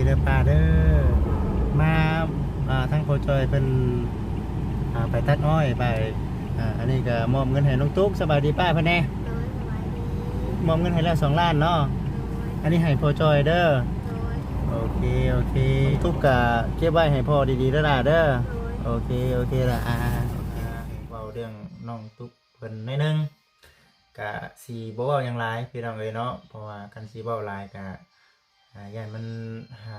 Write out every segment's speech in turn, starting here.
ເດີປ້າເດີ ມາ ອ່າ ທາງພໍ່ຈ່ອຍເພິ່ນ ອ່າ ໄປຕັດອ້ອຍໄປ ອ່າ ອັນນີ້ກໍມອບເງິນໃຫ້ນ້ອງຕຸກ. ສະບາຍດີປ້າເພິ່ນແດ່. ໂດຍ ສະບາຍດີ. ມອບເງິນໃຫ້ແລ້ວສອງລ້ານເນາະ. ໂດຍ. ອັນນີ້ໃຫ້ພໍ່ຈ່ອຍເດີ. ໂດຍ. ໂອເຄ ໂອເຄ ນ້ອງຕຸກກໍເກັບໄວ້ໃຫ້ພໍ່ດີໆເດີຫຼ້າເດີ. ໂດຍ. ໂອເຄ ໂອເຄລະ. ອ່າ ໂອເຄ ເວົ້າເລື່ອງນ້ອງຕຸກ ເພິ່ນໜ້ອຍໜຶ່ງ ກະຊິບໍ່ເວົ້າຫຍັງຫຼາຍພີ່ນ້ອງເອີຍເນາະ ເພາະວ່າຄັນຊິເວົ້າຫຼາຍກະ ອ່າ ຢ້ານມັນ ອ່າ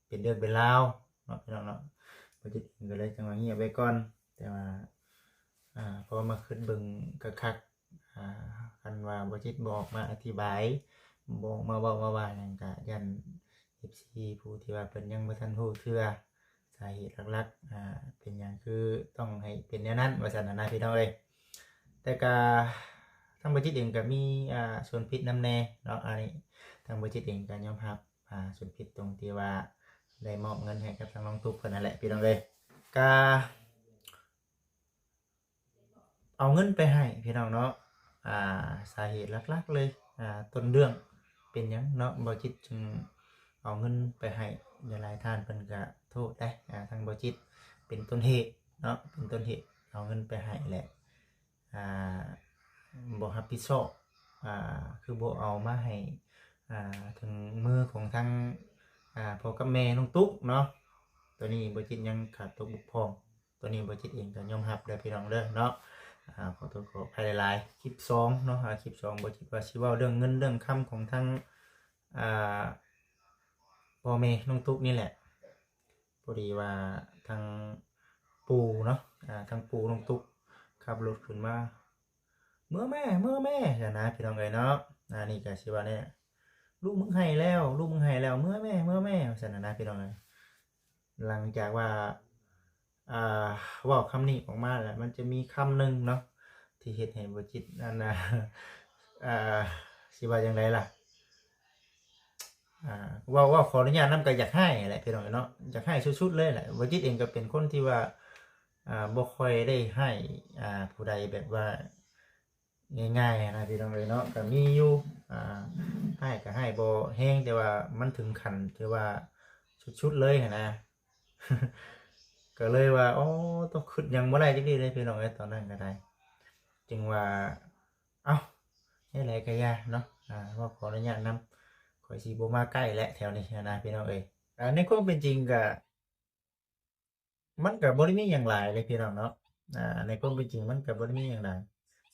ເປັນເລື່ອງເປັນລາວເນາະ ພີ່ນ້ອງເນາະ. ບໍ່ຈິດເອງກໍເລີຍຈັ່ງວ່າງຽບໄວ້ກ່ອນ ແຕ່ວ່າ ອ່າ ພໍມາຄິດເບິ່ງຄັກໆ ອ່າ ຄັນວ່າບໍ່ຈິດບໍ່ອອກມາອະທິບາຍ ບໍ່ອອກມາເວົ້າມາວ່າຫຍັງ ກະຢ້ານເອັຟຊີຜູ້ທີ່ວ່າເພິ່ນຍັງບໍ່ທັນຮູ້ເທື່ອ ສາເຫດຫຼັກໆ ອ່າ ເປັນຫຍັງຄືຕ້ອງໃຫ້ເປັນແນວນັ້ນ ວ່າຊັ້ນນະ ພີ່ນ້ອງເອີຍ. ແຕ່ກະທາງບໍ່ຈິດເອງກະມີ ອ່າ ສ່ວນຜິດນຳແດ່ເນາະ ອັນນີ້ທາງບໍ່ຈິດເອງກະຍອມຮັບ ອ່າ ສ່ວນຜິດຕົງທີ່ວ່າໄດ້ມອບເງິນໃຫ້ກັບທາງນ້ອງຕຸກເພິ່ນນັ້ນແຫຼະ ພີ່ນ້ອງເອີຍ. ກະ ເອົາເງິນໄປໃຫ້ພີ່ນ້ອງເນາະ ອ່າ ສາເຫດຫຼັກໆເລີຍ ອ່າ ຕົ້ນເລື່ອງເປັນຫຍັງເນາະ ບໍ່ຈິດຈຶ່ງເອົາເງິນໄປໃຫ້. ຫຼາຍໆທ່ານເພິ່ນກະໂທດໄດ໋ ອ່າ ທາງບໍ່ຈິດເປັນຕົ້ນເຫດເນາະ ເປັນຕົ້ນເຫດເອົາເງິນໄປໃຫ້ແຫຼະ ອ່າ ບໍ່ຮັບຜິດຊອບ ອ່າ ຄືບໍ່ເອົາມາໃຫ້ ອ່າ ເຖິງມືຂອງທາງ ອ່າ ພໍ່ກັບແມ່ນ້ອງຕຸກເນາະ. ໂຕນີ້ບໍ່ຈິດຍັງຂາດຕົກບົກຜ່ອງ ໂຕນີ້ບໍ່ຈິດເອງກໍຍອມຮັບເດີພີ່ນ້ອງເດີເນາະ. ອ່າ ຂໍໂທດຂໍອະໄພຫຼາຍໆ. ຄລິບສອງເນາະ ອ່າ ຄລິບສອງບໍ່ຈິດວ່າຊິເວົ້າເລື່ອງເງິນເລື່ອງຄຳຂອງທາງ ອ່າ ພໍ່ແມ່ນ້ອງຕຸກນີ້ແຫຼະ. ພໍດີວ່າທາງປູ່ເນາະ ອ່າ ທາງປູ່ນ້ອງຕຸກຂັບລົດຂຶ້ນມາ ເມືອແມ່ ເມືອແມ່ ຊັ້ນນະ ພີ່ນ້ອງເອີຍເນາະ. ອັນນີ້ກໍຊິວ່າແນວ ລູກມຶງໄຫ້ແລ້ວ ລູກມຶງໄຫ້ແລ້ວ ເມືອແມ່ ເມືອແມ່ ວ່າຊັ້ນນະ ພີ່ນ້ອງເອີຍ. ຫຼັງຈາກວ່າ ອ່າ ເວົ້າຄຳນີ້ອອກມາແລ້ວ ມັນຈະມີຄຳໜຶ່ງເນາະ ທີ່ເຮັດໃຫ້ບໍ່ຈິດ ອັນນ່າ ອ່າ ຊິວ່າຈັ່ງໃດລະ ອ່າ ເວົ້າ ເວົ້າຂໍອະນຸຍາດນຳ ກໍຢາກຮ້າຍແຫຼະ ພີ່ນ້ອງເອີຍເນາະ ຢາກຮ້າຍສຸດໆເລີຍແຫຼະ. ບໍ່ຈິດເອງກໍເປັນຄົນທີ່ວ່າ ອ່າ ບໍ່ຄ່ອຍໄດ້ຮ້າຍ ອ່າ ຜູ້ໃດແບບວ່າງ່າຍໆນະ ພີ່ນ້ອງເອີຍເນາະ. ກໍມີຢູ່ ອ່າ ຮ້າຍກໍຮ້າຍບໍ່ແຮງ ແຕ່ວ່າມັນເຖິງຂັ້ນທີ່ວ່າສຸດໆເລີຍຫັ້ນນະ ກໍເລີຍວ່າ ໂອ້ ໂຕ ຄຶດຫຍັງບໍ່ໄດ້ຈັກດີ້ເລີຍ ພີ່ນ້ອງເອີຍ ຕອນນັ້ນກໍໄດ້. ຈຶ່ງວ່າ ເອົ້າ ແນວໃດກໍຢ່າເນາະ ອ່າ ເວົ້າຂໍອະນຸຍາດນຳ ຂ້ອຍຊິບໍ່ມາໃກ້ແຫຼະແຖວນີ້ຫັ້ນນະ ພີ່ນ້ອງເອີຍ. ອ່າ ໃນຄວາມເປັນຈິງກໍ ມັນກໍບໍ່ໄດ້ມີຫຍັງຫຼາຍເລີຍ ພີ່ນ້ອງເນາະ ອ່າ ໃນຄວາມເປັນຈິງມັນກໍບໍ່ໄດ້ມີຫຍັງຫຼາຍ.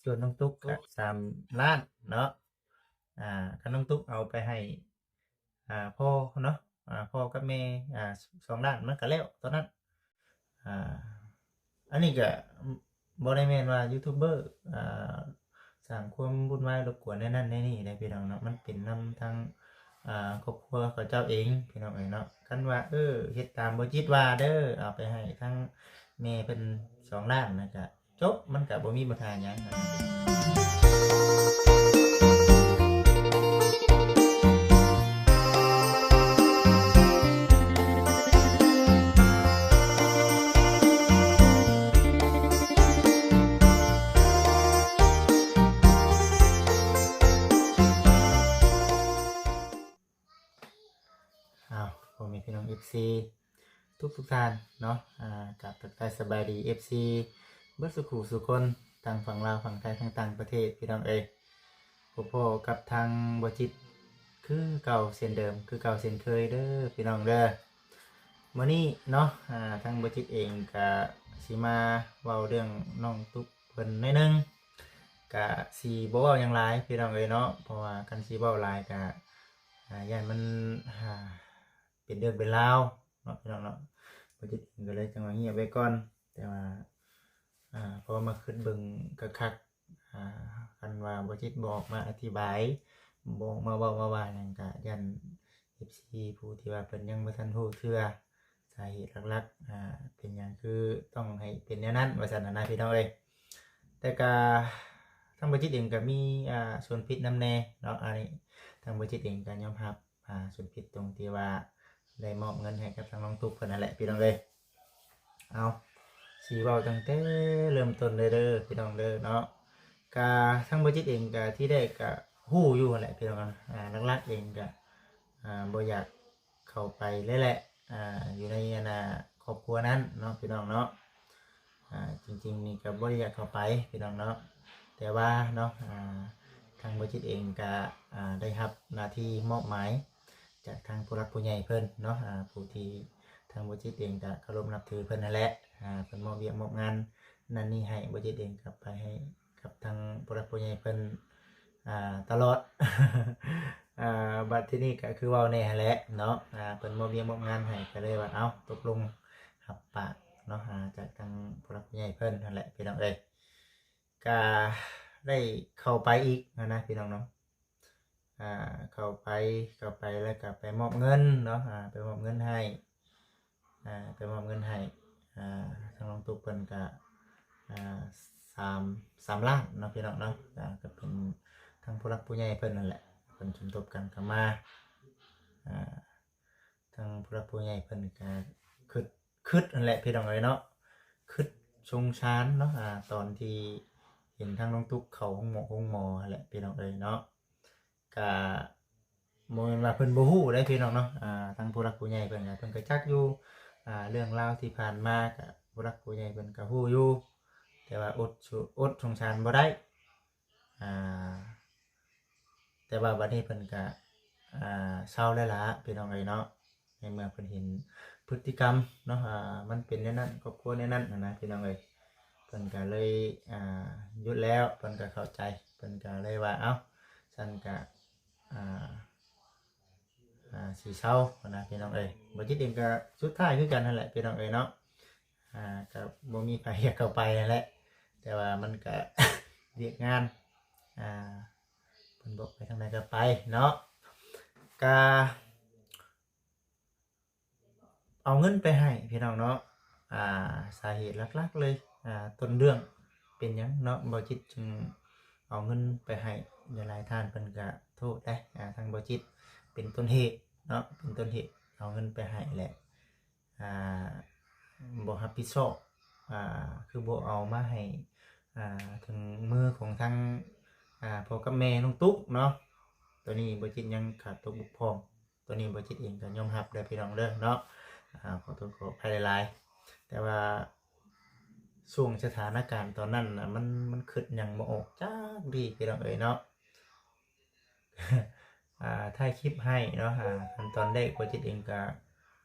ສ່ວນນ້ອງຕຸກກໍສາມລ້ານເນາະ ອ່າ ຄັນນ້ອງຕຸກເອົາໄປໃຫ້ ອ່າ ພໍ່ເນາະ ອ່າ ພໍ່ກັບແມ່ ອ່າ ສອງລ້ານ ມັນກໍແລ້ວຕອນນັ້ນ. ອ່າ ອັນນີ້ກໍບໍ່ໄດ້ແມ່ນວ່າຢູທູບເບີ ອ່າ ສ້າງຄວາມວຸ້ນວາຍລົບກວນໃນນັ້ນໃນນີ້ເດ້ ພີ່ນ້ອງເນາະ ມັນເປັນນຳທາງ ອ່າ ຄອບຄົວເຂົາເຈົ້າເອງ ພີ່ນ້ອງເອີຍເນາະ. ຄັນວ່າ ເອີ ເຮັດຕາມບໍ່ຈິດວ່າເດີ ເອົາໄປໃຫ້ທາງແມ່ເພິ່ນສອງລ້ານ ແລ້ວກະ ຈົບ ມັນກະບໍ່ມີບັນຫາຫຍັງ. ອ້າວ ພໍ່ແມ່ພີ່ນ້ອງເອັຟຊີ ທຸກໆທ່ານເນາະ ອ່າ ກາບທັກທາຍສະບາຍດີເອັຟຊີເບິດສູ່ຄູ່ສູ່ຄົນ ທັງຝັ່ງລາວ ຝັ່ງໄທ ທັງຕ່າງປະເທດ ພີ່ນ້ອງເອີຍ. ພົບພໍ້ກັບທາງບໍ່ຈິດຄືເກົ່າເຊັ່ນເດີມ ຄືເກົ່າເຊັ່ນເຄີຍເດີ ພີ່ນ້ອງເດີ. ມື້ນີ້ເນາະ ອ່າ ທາງບໍ່ຈິດເອງກະຊິມາເວົ້າເລື່ອງນ້ອງຕຸກເພິ່ນໜ້ອຍໜຶ່ງ ກະຊິບໍ່ເວົ້າຫຍັງຫຼາຍ ພີ່ນ້ອງເອີຍເນາະ ເພາະວ່າຄັນຊິເວົ້າຫຼາຍກະ ອ່າ ຢ້ານມັນ ອ່າ ເປັນເລື່ອງເປັນລາວເນາະ ພີ່ນ້ອງເນາະ. ບໍ່ຈິດເອງກໍເລີຍຈັ່ງວ່າງຽບໄວ້ກ່ອນ ແຕ່ວ່າ ອ່າ ພໍມາຄິດເບິ່ງຄັກໆ ອ່າ ຄັນວ່າບໍ່ຈິດບໍ່ອອກມາອະທິບາຍ ບໍ່ອອກມາເວົ້າມາວ່າຫຍັງ ກະຢ້ານເອັຟຊີຜູ້ທີ່ວ່າເພິ່ນຍັງບໍ່ທັນຮູ້ເທື່ອ ສາເຫດຫຼັກໆ ອ່າ ເປັນຫຍັງຄືຕ້ອງໃຫ້ເປັນແນວນັ້ນ ວ່າຊັ້ນນະ ພີ່ນ້ອງເອີຍ. ແຕ່ກະທາງບໍ່ຈິດເອງກະມີ ອ່າ ສ່ວນຜິດນຳແດ່ເນາະ ອັນນີ້ທາງບໍ່ຈິດເອງກະຍອມຮັບ ອ່າ ສ່ວນຜິດຕົງທີ່ວ່າໄດ້ມອບເງິນໃຫ້ກັບທາງນ້ອງຕຸກເພິ່ນນັ້ນແຫຼະ ພີ່ນ້ອງເອີຍ. ເອົາ ຊິເວົ້າຕັ້ງແຕ່ເລີ່ມຕົ້ນເລີຍເດີ ພີ່ນ້ອງເດີເນາະ. ກະທາງບໍ່ຈິດເອງກະທີ່ແລກກະຮູ້ຢູ່ຫັ້ນແຫຼະ ພີ່ນ້ອງ ອ່າ ຫຼັກໆເອງກະ ອ່າ ບໍ່ຢາກ ເຂົ້າໄປແຫຼະ ອ່າ ຢູ່ໃນອັນນ່າຄອບຄົວນັ້ນເນາະ ພີ່ນ້ອງເນາະ. ອ່າ ຈິງໆນີ້ກໍບໍ່ໄດ້ຢາກເຂົ້າໄປ ພີ່ນ້ອງເນາະ ແຕ່ວ່າເນາະ ອ່າ ທາງບໍ່ຈິດເອງກໍ ອ່າ ໄດ້ຮັບໜ້າທີ່ມອບໝາຍຈາກທາງຜູ້ຫຼັກຜູ້ໃຫຍ່ເພິ່ນເນາະ ອ່າ ຜູ້ທີ່ທາງບໍ່ຈິດເອງກໍເຄົາລົບນັບຖືເພິ່ນຫັ້ນແຫຼະ ອ່າ ເພິ່ນມອບວຽກມອບງານນັ້ນນີ້ໃຫ້ ບໍ່ຈິດເອງກໍໄປໃຫ້ ກັບທາງຜູ້ຫຼັກຜູ້ໃຫຍ່ເພິ່ນ ອ່າ ຕະຫຼອດ ອ່າ ບັດທີນີ້ກໍຄືເວົ້າແດ່ຫັ້ນແຫຼະເນາະ ອ່າ ເພິ່ນມອບວຽກມອບງານໃຫ້ ກໍເລີຍວ່າ ເອົ້າ ຕົກລົງຮັບປາກເນາະ ອ່າ ຈາກທາງຜູ້ຫຼັກຜູ້ໃຫຍ່ເພິ່ນຫັ້ນແຫຼະ ພີ່ນ້ອງເອີຍ. ກໍໄດ້ເຂົ້າໄປອີກຫັ້ນນະ ພີ່ນ້ອງເນາະ ອ່າ ເຂົ້າໄປ ເຂົ້າໄປແລ້ວກໍໄປມອບເງິນເນາະ ອ່າ ໄປມອບເງິນໃຫ້ ອ່າ ໄປມອບເງິນໃຫ້ ອ່າ ທາງນ້ອງຕຸກເພິ່ນກະ ອ່າ ສາມ ສາມລ້ານເນາະ ພີ່ນ້ອງເນາະ ອ່າ ກໍເປັນທາງຜູ້ຫຼັກຜູ້ໃຫຍ່ເພິ່ນນັ້ນແຫຼະ ເພິ່ນສົມທົບກັນເຂົ້າມາ ອ່າ ທາງຜູ້ຫຼັກຜູ້ໃຫຍ່ເພິ່ນກະຄຶດ ຄຶດຫັ້ນແຫຼະ ພີ່ນ້ອງເອີຍເນາະ ຄຶດສົງສານເນາະ ອ່າ ຕອນທີ່ເຫັນທາງນ້ອງຕຸກເຂົ້າໂຮງໝໍ ໂຮງໝໍຫັ້ນແຫຼະ ພີ່ນ້ອງເອີຍເນາະ. ກະບໍ່ແມ່ນວ່າເພິ່ນບໍ່ຮູ້ເດ້ພີ່ນ້ອງເນາະ ອ່າ ທາງຜູ້ຫຼັກຜູ້ໃຫຍ່ເພິ່ນກະ ເພິ່ນກະຈັກຢູ່ ອ່າ ເລື່ອງລາວທີ່ຜ່ານມາ ກະຜູ້ຫຼັກຜູ້ໃຫຍ່ເພິ່ນກະຮູ້ຢູ່ ແຕ່ວ່າອົດ ອົດສົງສານບໍ່ໄດ້ ອ່າ ແຕ່ວ່າບັດນີ້ເພິ່ນກະ ອ່າ ເຊົາແລ້ວລະ ພີ່ນ້ອງເອີຍເນາະ. ໃນເມື່ອເພິ່ນເຫັນພຶດຕິກຳເນາະ ອ່າ ມັນເປັນແນວນັ້ນ ຄອບຄົວແນວນັ້ນຫັ້ນນະ ພີ່ນ້ອງເອີຍ ເພິ່ນກະເລີຍ ອ່າ ຢຸດແລ້ວ ເພິ່ນກະເຂົ້າໃຈ ເພິ່ນກະເລີຍວ່າ ເອົ້າ ຊັ້ນກະ ອ່າ ອ່າ ຊິເຊົາຫັ້ນນະ ພີ່ນ້ອງເອີຍ. ບໍ່ຈິດເອງກະສຸດທ້າຍຄືກັນຫັ້ນແຫຼະ ພີ່ນ້ອງເອີຍເນາະ ອ່າ ກະບໍ່ມີໃຜຢາກເຂົ້າໄປຫັ້ນແຫຼະ ແຕ່ວ່າມັນກະ ວຽກງານ ອ່າ ເພິ່ນບອກໄປທາງໃດກະໄປເນາະ ກະ ເອົາເງິນໄປໃຫ້ພີ່ນ້ອງເນາະ ອ່າ ສາເຫດຫຼັກໆເລີຍ ອ່າ ຕົ້ນເລື່ອງເປັນຫຍັງເນາະ ບໍ່ຈິດຈຶ່ງເອົາເງິນໄປໃຫ້ ຫຼາຍໆທ່ານເພິ່ນກະໂທດໄດ໋ ອ່າ ທາງບໍ່ຈິດເປັນຕົ້ນເຫດເນາະ ເປັນຕົ້ນເຫດເອົາເງິນໄປໃຫ້ແຫຼະ ອ່າ ບໍ່ຮັບຜິດຊອບ ອ່າ ຄືບໍ່ເອົາມາໃຫ້ ອ່າ ເຖິງມືຂອງທາງ ອ່າ ພໍ່ກັບແມ່ນ້ອງຕຸກເນາະ ໂຕນີ້ບໍ່ຈິດຍັງຂາດຕົກບົກຜ່ອງ ໂຕນີ້ບໍ່ຈິດເອງກໍຍອມຮັບເດີພີ່ນ້ອງເດີເນາະ ອ່າ ຂໍໂທດຂໍອະໄພຫຼາຍໆ ແຕ່ວ່າຊ່ວງສະຖານະການຕອນນັ້ນນະ ມັນ ມັນຄຶດຫຍັງບໍ່ອອກຈັກດີ້ພີ່ນ້ອງເອີຍເນາະ ອ່າ ຖ່າຍຄລິບໃຫ້ເນາະ ອ່າ ຂັ້ນຕອນແລກບໍ່ຈິດເອງກໍ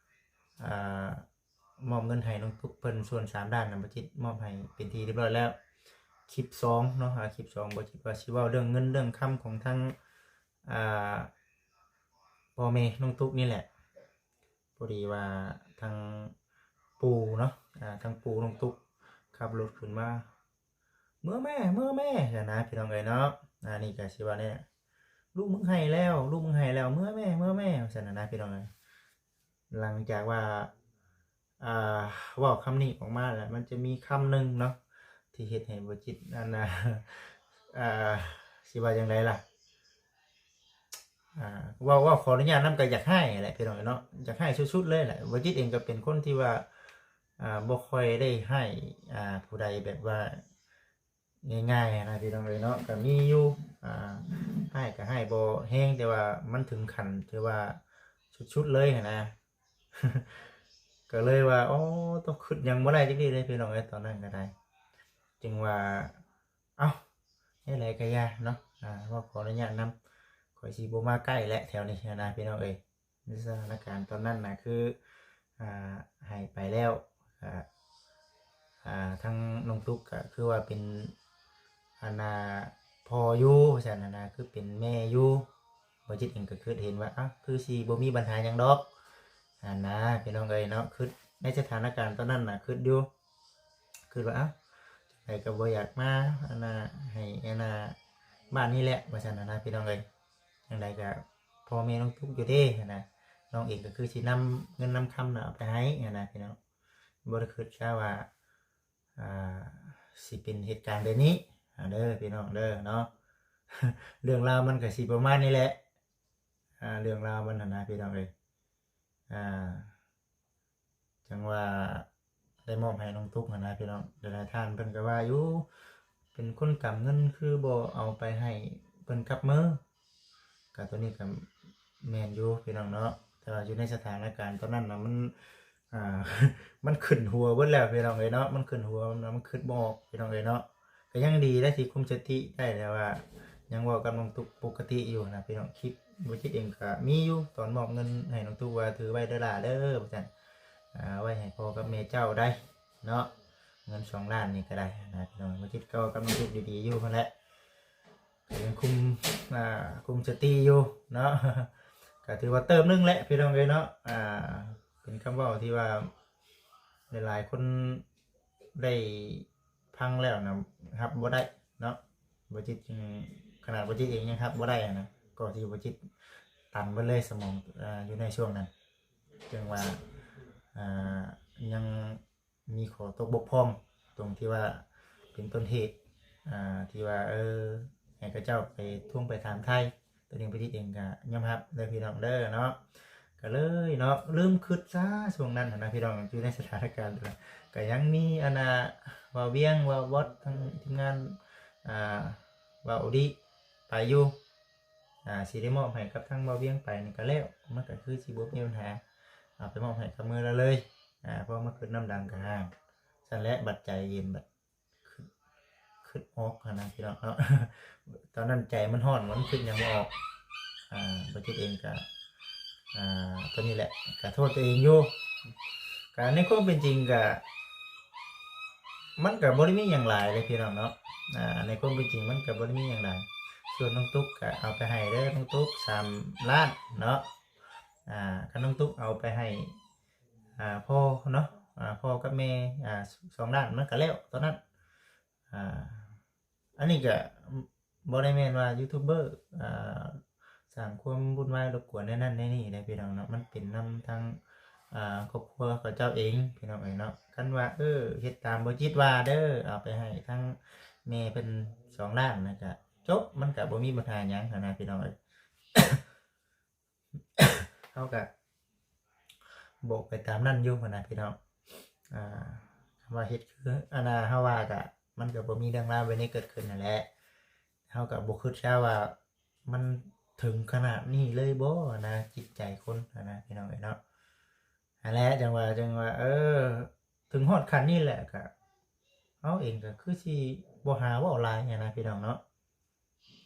ອ່າ ມອບເງິນໃຫ້ນ້ອງຕຸກເພິ່ນສ່ວນສາມລ້ານນະ ບໍ່ຈິດມອບໃຫ້ເປັນທີ່ຮຽບຮ້ອຍແລ້ວ ຄລິບສອງເນາະ ອ່າ ຄລິບສອງບໍ່ຈິດວ່າຊິເວົ້າເລື່ອງເງິນເລື່ອງຄຳຂອງທາງ ອ່າ ພໍ່ແມ່ນ້ອງຕຸກນີ້ແຫຼະ ພໍດີວ່າທາງປູ່ເນາະ ອ່າ ທາງປູ່ນ້ອງຕຸກຂັບລົດຂຶ້ນມາ ເມືອແມ່ ເມືອແມ່ ຊັ້ນນະພີ່ນ້ອງເອີຍເນາະ ອ່າ ນີ້ກໍຊິວ່າແນວ ລູກມຶງໄຫ້ແລ້ວ ລູກມຶງໄຫ້ແລ້ວ ເມືອແມ່ ເມືອແມ່ ວ່າຊັ້ນນະພີ່ນ້ອງເອີຍ ຫຼັງຈາກວ່າ ອ່າ ເວົ້າຄຳນີ້ອອກມາແລ້ວ ມັນຈະມີຄຳໜຶ່ງເນາະ ທີ່ເຮັດໃຫ້ບໍ່ຈິດ ອັນນ່າ ອ່າ ຊິວ່າຈັ່ງໃດລະ ອ່າ ເວົ້າ ເວົ້າຂໍອະນຸຍາດນຳກໍຢາກຮ້າຍແຫຼະພີ່ນ້ອງເນາະ ຢາກຮ້າຍສຸດໆເລີຍແຫຼະ ບໍ່ຈິດເອງກໍເປັນຄົນທີ່ວ່າ ອ່າ ບໍ່ຄ່ອຍໄດ້ຮ້າຍ ອ່າ ຜູ້ໃດແບບວ່າງ່າຍໆນະພີ່ນ້ອງເອີຍເນາະ ກໍມີຢູ່ ອ່າ ຮ້າຍກໍຮ້າຍບໍ່ແຮງ ແຕ່ວ່າມັນເຖິງຂັ້ນທີ່ວ່າສຸດໆເລີຍຫັ້ນນະ ກໍເລີຍວ່າ ໂອ້ ຕົກ ຄຶດຫຍັງບໍ່ໄດ້ຈັກດີ້ເລີຍພີ່ນ້ອງເອີຍ ຕອນນັ້ນກໍໄດ້ ຈຶ່ງວ່າ ເອົ້າ ແນວໃດກໍຢ່າເນາະ ອ່າ ເວົ້າຂໍອະນຸຍາດນຳ ຂ້ອຍຊິບໍ່ມາໃກ້ແຫຼະແຖວນີ້ຫັ້ນນະພີ່ນ້ອງເອີຍ ໃນສະຖານະການຕອນນັ້ນນະ ຄື ອ່າ ໃຫ້ໄປແລ້ວ ກໍ ອ່າ ທາງນ້ອງຕຸກກໍຄືວ່າເປັນ ອັນນ່າ ພໍ່ຢູ່ວ່າຊັ້ນນະ ຄືເປັນແມ່ຢູ່ ບໍ່ຈິດເອງກໍຄຶດເຫັນວ່າ ເອົ້າ ຄືຊິບໍ່ມີບັນຫາຫຍັງດອກຫັ້ນນະພີ່ນ້ອງເອີຍເນາະ ຄຶດ ໃນສະຖານະການຕອນນັ້ນນະ ຄຶດຢູ່ ຄຶດວ່າ ເອົ້າ ຈັ່ງໃດກໍບໍ່ຢາກມາ ອັນນ່າ ໃຫ້ ອັນນ່າ ບ້ານນີ້ແຫຼະ ວ່າຊັ້ນນະພີ່ນ້ອງເອີຍ ຈັ່ງໃດກໍພໍ່ແມ່ນ້ອງຕຸກຢູ່ເດ້ຫັ້ນນະ ນ້ອງເອງກໍຄືຊິນຳເງິນນຳຄຳນະເອົາໄປໃຫ້ຫັ້ນນະພີ່ນ້ອງ ບໍ່ໄດ້ຄຶດຊະວ່າ ອ່າ ຊິເປັນເຫດການແບບນີ້ ອ່າ ເດີພີ່ນ້ອງເດີເນາະ ເລື່ອງລາວມັນກໍຊິປະມານນີ້ແຫຼະ ອ່າ ເລື່ອງລາວມັນຫັ້ນນະພີ່ນ້ອງເອີຍ ອ່າ ຈັ່ງວ່າໄດ້ມອບໃຫ້ນ້ອງຕຸກຫັ້ນນະພີ່ນ້ອງ ຫຼາຍໆທ່ານເພິ່ນກໍວ່າຢູ່ ເປັນຄົນກຳເງິນຄືບໍ່ເອົາໄປໃຫ້ເພິ່ນກັບມື ກໍໂຕນີ້ກໍແມ່ນຢູ່ພີ່ນ້ອງເນາະ ແ ແຕ່ວ່າຢູ່ໃນສະຖານະການຕອນນັ້ນນະ ມັນ ອ່າ ມັນຂຶ້ນຫົວເບິດແລ້ວພີ່ນ້ອງເອີຍເນາະ ມັນຂຶ້ນຫົວ ມັນ ມັນຄິດບໍ່ອອກພີ່ນ້ອງເອີຍເນາະ. ກໍຍັງດີໄດ໋ທີ່ຄຸມສະຕິໄດ້ ແຕ່ວ່າຍັງເວົ້າກັບນ້ອງຕຸກປົກກະຕິຢູ່ນະພີ່ນ້ອງ. ຄລິບບໍ່ຈິດເອງກໍມີຢູ່ ຕອນມອບເງິນໃຫ້ນ້ອງຕຸກວ່າ ຖືໄວ້ເດີຫຼ້າເດີ ວ່າຊັ້ນ ອ່າ ໄວ້ໃຫ້ພໍ່ກັບແມ່ເຈົ້າໄດ໋ເນາະ ເງິນສອງລ້ານນີ້ກໍໄດ້ນະພີ່ນ້ອງ. ບໍ່ຈິດກໍກັບນ້ອງຕຸກດີໆຢູ່ຫັ້ນແຫຼະ ກໍຍັງຄຸມ ອ່າ ຄຸມສະຕິຢູ່ເນາະ ກໍຖືວ່າເຕີບໜຶ່ງແຫຼະພີ່ນ້ອງເອີຍເນາະ. ອ່າ ເປັນຄຳເວົ້າທີ່ວ່າຫຼາຍໆຄົນໄດ້ຟັງແລ້ວນະ ຮັບບໍ່ໄດ້ເນາະ. ບໍ່ຈິດ ຂະໜາດບໍ່ຈິດເອງຍັງຮັບບໍ່ໄດ້ນະ ກໍທີ່ບໍ່ຈິດຕັນເບິດເລີຍສະໝອງ ອ່າ ຢູ່ໃນຊ່ວງນັ້ນ ຈຶ່ງວ່າ ອ່າ ຍັງ ມີຂໍ້ຕົກບົກຜ່ອງ ຕົງທີ່ວ່າເປັນຕົ້ນເຫດ ອ່າ ທີ່ວ່າ ເອີ ໃຫ້ເຂົາເຈົ້າໄປທວງໄປຖາມໄຖ່. ຕົວນີ້ບໍ່ຈິດເອງກໍຍອມຮັບເດີພີ່ນ້ອງເດີເນາະ. ກໍເລີຍເນາະ ລືມຄິດຊະຊ່ວງນັ້ນຫັ້ນນະພີ່ນ້ອງ ຢູ່ໃນສະຖານະການນັ້ນ ກໍຍັງມີອັນນ່າ ບ່າວວຽງ ບ່າວບອດ ທັງທີມງານ ອ່າ ບ່າວໂອດີໄປຢູ່ ອ່າ ຊິໄດ້ມອບໃຫ້ກັບທາງບ່າວວຽງໄປນີ້ກໍແລ້ວ ມັນກໍຄືຊິບໍ່ມີບັນຫາ ເອົາໄປມອບໃຫ້ກັບມືລາວເລີຍ. ອ່າ ເພາະມາຂຶ້ນນຳດັງກະຫ່າງ ຊັ້ນແຫຼະ ບັດໃຈເຢັນ ບັດ ຄ- ຄິດອອກຫັ້ນນະພີ່ນ້ອງເນາະ. ຕອນນັ້ນໃຈມັນຮ້ອນ ມັນຄິດຫຍັງບໍ່ອອກ. ອ່າ ບໍ່ຈິດເອງກະ ອ່າ ຕົວນີ້ແຫຼະ ກະໂທດຕົວເອງຢູ່. ກະໃນຄວາມເປັນຈິງກະ ມັນກະບໍ່ໄດ້ມີຫຍັງຫຼາຍເລີຍພີ່ນ້ອງເນາະ. ອ່າ ໃນຄວາມເປັນຈິງມັນກະບໍ່ໄດ້ມີຫຍັງຫຼາຍ. ສ່ວນນ້ອງຕຸກກະເອົາໄປໃຫ້ເດີ ນ້ອງຕຸກສາມລ້ານເນາະ. ອ່າ ຄັນນ້ອງຕຸກເອົາໄປໃຫ້ ອ່າ ພໍ່ເນາະ ອ່າ ພໍ່ກັບແມ່ ອ່າ ສອງລ້ານ ມັນກະແລ້ວຕອນນັ້ນ. ອ່າ ອັນນີ້ກະບໍ່ໄດ້ແມ່ນວ່າຢູທູບເບີ ອ່າ ສ້າງຄວາມວຸ່ນວາຍລົບກວນໃນນັ້ນໃນນີ້ເດ້ພີ່ນ້ອງເນາະ. ມັນເປັນນຳທາງ ອ່າ ຄອບຄົວເຂົາເຈົ້າເອງພີ່ນ້ອງເອີຍເນາະ. ຄັນວ່າ ເອີ ເຮັດຕາມບໍ່ຈິດວ່າເດີ ເອົາໄປໃຫ້ທາງແມ່ເພິ່ນສອງລ້ານ ແລ້ວກະຈົບ ມັນກະບໍ່ມີບັນຫາຫຍັງຫັ້ນນະພີ່ນ້ອງເອີຍ. ເຮົາກະບອກໄປຕາມນັ້ນຢູ່ຫັ້ນນະພີ່ນ້ອງ. ອ່າ ຄຳວ່າເຮັດຄືອັນນ່າເຮົາວ່າກະ ມັນກະບໍ່ມີເລື່ອງລາວແບບນີ້ເກີດຂຶ້ນຫັ້ນແຫຼະ. ເຮົາກະບໍ່ຄິດຊະວ່າມັນເຖິງຂະໜາດນີ້ເລີຍບໍ່ຫັ້ນນະ ຈິດໃຈຄົນຫັ້ນນະພີ່ນ້ອງເອີຍເນາະ. ຫັ້ນແຫຼະ ຈັ່ງວ່າ ຈັ່ງວ່າ ເອີ ເຖິງຮອດຂັ້ນນີ້ແຫຼະ ກະເຮົາເອງກະຄືຊິບໍ່ຫາເວົ້າຫຼາຍຫັ້ນນະພີ່ນ້ອງເນາະ.